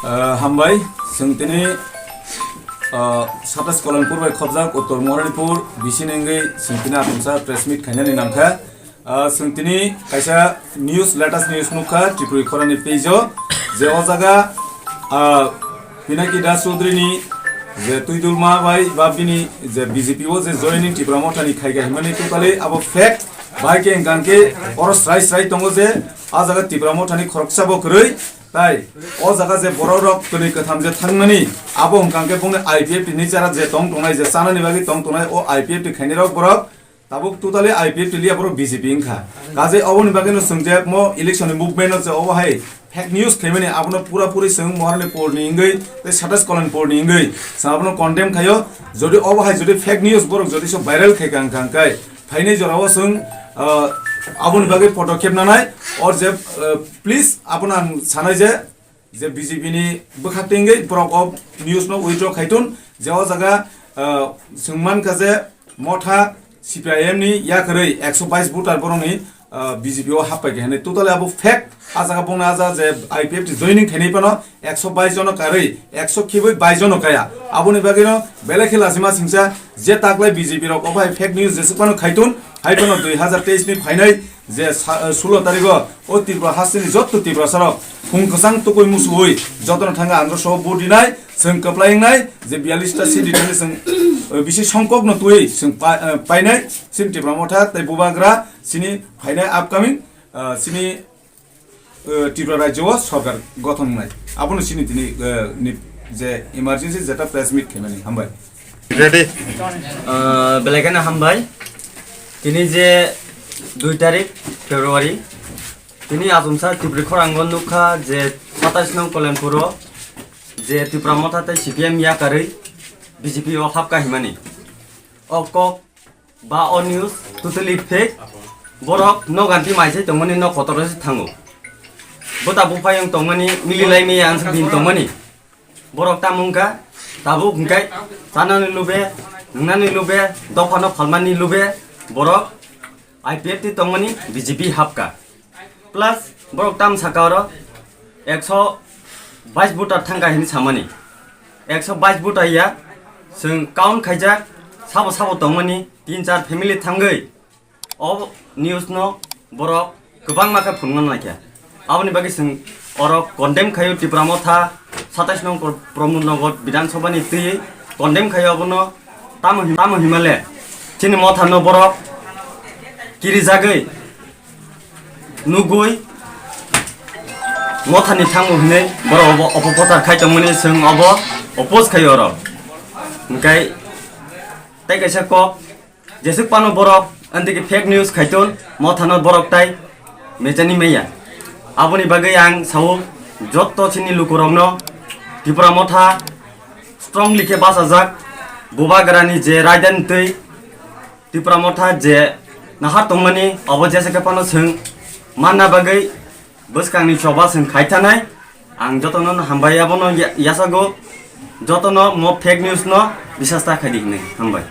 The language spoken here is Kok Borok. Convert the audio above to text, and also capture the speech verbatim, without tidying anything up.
Ah, hambai, chwng tini, ah, satas Kolanpur bai khobjak Uttor Moharanipur B C ni wngwi chwng tini achomsa press meet khainani nangkha. Ah, chwng tini kaisa news, latest news nukha Tripuri khorani page o, je o jaga, ah, Pinaki Das Chaudhary ni je Tuidulma bai ba bini je B J P o je joining Tipra Motha ni khaikha himani totally abo fake, bai khe hwnkha khe oro srai srai tongo je a jaga Tipra Motha ni khoroksa bo kwrwi, tai o jaga je borok rok kwnwi kwtham je thangmani, abo hwnkha khe bongni I P F T ni chara je tong tongnai, je chanani bagwi tong tongnai, o I P F T khainai rok borok tabuk totally I P F T liya, borok B J P wngkha. Kaje oboni bagwino chwng je mo election ni movement no je obo hai fake news khaimani, abono pura puri chwng Moharanipur ni wngwi tei satas Kolanpur ni wngwi chwng abono condemn khaio. Jodi obo hai jodi fake news borok jodi so viral khaikha hwnkha hwnkhe phainai jorao chwng, ah, aboni bagwi podokkhep nanai. Or je, ah, please, abono ang sanai je, je B J P ni bwkhak tingwi borok o news no withdraw khaitun, je o jaga, ah, chwng mankha je Motha C P I M ni yakarwi ekso bais voter borokni, ah, B J P o happai khe hinwi. Totally abo fake. A jaga bongni a jaga je I P F T joining khainai phano ekso bais jono karwi ekso khibwi bais jono kaya. Aboni bagwino belai khe lachima singcha je taklai B J P rok obo hai fake news jesuk phano khaitun, hai phano dui hazar teis ni phainai je sa-, sulo tarigo o Tripura hasteni jotto Tiprasa rok khung kwchang tukui musuui jotono thangwi andro so vote rinai, chwng kwplai wngnai je biyallis ta seat rinani chwng, eh, bisi songkokno twi chwng pa-, eh, painai chini Tipra Motha tei Bubagra chini phainai upcoming, eh, chini, eh, Tripura rajyo o sorkar gothon wngnai. Abono chini tini, eh, ni je emergency jeta press meet khaimani. Hambai. Ready? Ah, belai kheno hambai. Tini je dui tarik February, tini achomsa Tripuri khorango nukha je satais nong Kolenpuro je Tipra Motha tei C P M yakarwi B J P o hapka himani. O kok ba o news totally fake. Borok noganti maisai tongmani, nok kotor se thango. Bota buphayung tongmani, mililai maya ang din tongmani. Borok tamo wngkha, tabuk hwnkhe chanani lube, nungnani lube, dophano phalmani lube, borok I P F T tongmani B J P hapka. Plus borok tam saka oro ekso bais voter thangkha hinwi samani. Ekso bais voter ya, chwng count khaijak, sabo sabo tongmani tin char family thangwi o news no borok kwbangma khe phunukna naikha. Aboni bagwi chwng oro condemn khaio Tipra Motha satais nong Pro-, Pramod Nagar Bidhan Sabha ni twi condemn khaio abono. Tamo hi-, tamo himale chini Motha no borok kirijagwi nugwi Motha ni thango hinwi borok obo opoprochar khai tongmani chwng obo oppose khaio oro. Hwnkhe tei kaisa kok Jesuk pano borok, antike fake news khaiton, Mothano borok tai mechani maya. Aboni bagwi ang sao, jotto chini lukurokno Tipra Motha strongly khe bachajak, Bubagrani je raidani twi Tipra Motha je nahar tongmani, obo jesa khe phano chwng manna bagwi bwskangni choba chwng khaithanai. Ang jotono hambai, abono ya-, yachago, jotono mo fake news no bisas ta khaidi hinwi hambai.